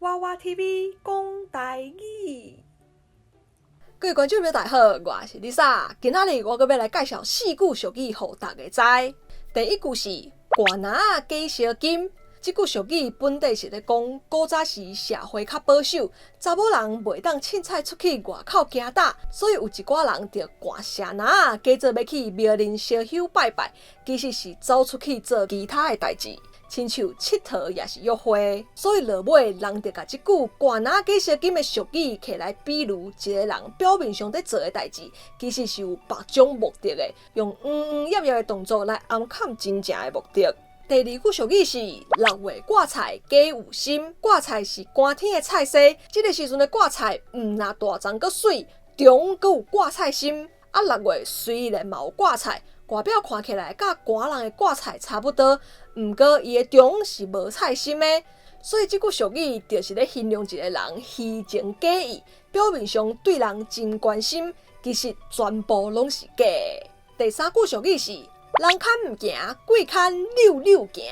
娃娃 TV 講台語。各位觀眾朋友，大家好，我是麗莎。今仔日我閣欲來介紹四句俗語，予大家知。第一句是“捾林仔假燒金”，這句俗語本底是咧講古早時社會較保守，查某人袂當凊彩出去外口行搭，所以有一寡人就捾蛇林仔，假做欲去廟裡燒香拜拜，其實是走出去做其他的代誌。親像𨑨迌抑是約會，所以落尾人就共這句捾林仔假燒金的俗語摕來比喻一個人表面上咧做的代誌，其實是有別種目的的，用黃黃葉葉的動作來掩藏真正的目的。第二句俗語是六月掛菜假有心，掛菜是寒天的菜踅，這个時陣的掛菜毋但大叢閣媠，中閣有掛菜心。啊，六月雖然嘛有掛菜，外表看起來佮寒人的掛菜差不多，毋過伊的中是無菜心的，所以這句俗語就是咧形容一個人虛情假意，表面上對人真關心，其實全部攏是假的。第三句俗語是人牽毋行，鬼牽溜溜行。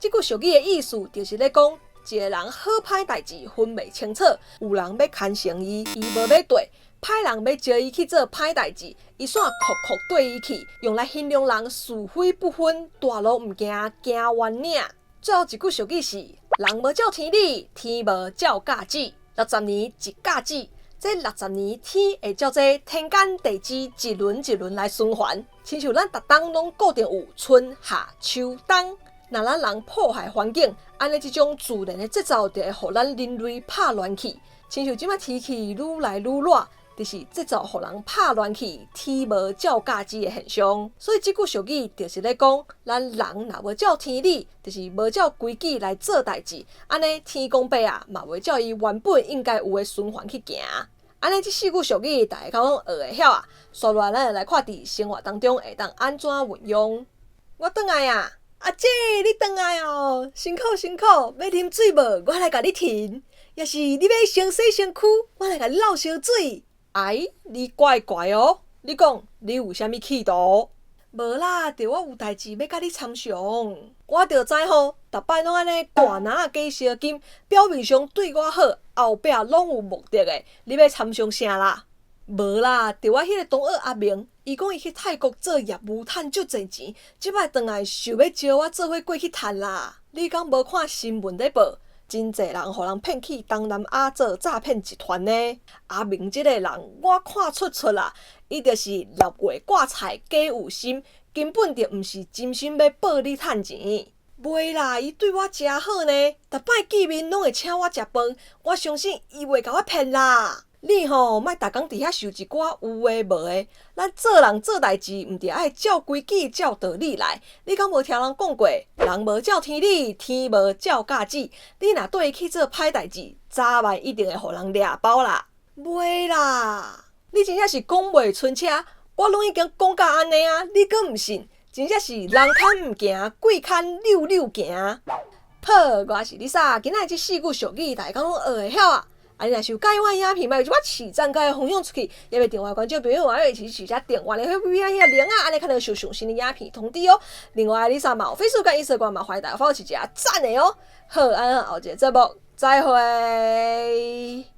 這句俗語的意思就是咧講，一個人好歹代誌分袂清楚，有人欲牽成伊，伊無欲綴。歹人欲招伊去做歹代誌，伊煞哭哭綴伊去，用來形容人是非不分，大路毋行，行彎嶺。最後一句俗語是：人無照天理，天無照甲子。60年一甲子，這六十年天會照這天干地支一輪一輪來循環，親像咱逐冬攏固定有春夏秋冬。若咱人破壞環境，按呢這種自然的節奏就會予咱人類拍亂去。親像這擺天氣愈來愈熱，就是節奏予人拍亂去，天無照甲子的現象。所以這句俗語就是咧講，咱人若無照天理，就是無照規矩來做代誌，按呢天公伯啊嘛袂照伊原本應該有的循環去行。按呢這四句俗語，大家敢攏學會曉啊？紲落來，咱就來看佇生活當中會當按怎運用。我轉來啊！阿姐，你轉來哦，辛苦辛苦，欲啉水無？我來共你提。抑是你欲先洗身軀，我來共你滘燒水。哎，你怪怪哦！你講你有啥物企圖？無啦，著我有代誌欲佮你參詳。我著知吼，逐擺攏按呢捾林仔假燒金，表面上對我好，後壁攏有目的的。你欲參詳啥啦？無啦，著我彼个同學阿明，伊講伊去泰國做業務趁足濟錢，這擺轉來想欲招我做伙過去趁啦。你敢無看新聞咧報？真濟人予人騙去東南亞做詐騙集團呢。阿明這個人，我看出出啦，伊就是六月掛菜假有心，根本就毋是真心欲報你趁錢。袂啦，伊對我誠好呢，逐擺見面攏會請我食飯，我相信伊袂共我騙啦。你吼，莫逐工佇遐想一寡有的無的，咱做人做代誌，毋著愛照規矩、照道理來。你敢無聽人講過？人無照天理，天無照甲子。你若綴伊去做歹代誌，早晚一定會予人掠包啦。袂啦，你真正是講袂伸車，我攏已經講甲按呢啊，你閣毋信？真正是人牽毋行，鬼牽溜溜行。好，我是麗莎，今仔這四句俗語，大家攏學會曉啊？啊！你若是有佮意我的影片，莫有一寡起讚佮分享出去，也欲訂閱觀眾朋友，也欲一起起加訂閱的彼個鈴仔，按呢較能收上新的影片通知哦。另外，麗莎嘛有 Facebook 佮 Instagram 嘛，歡迎大家 follow 一下讚的哦。好，按呢後一個節目再會。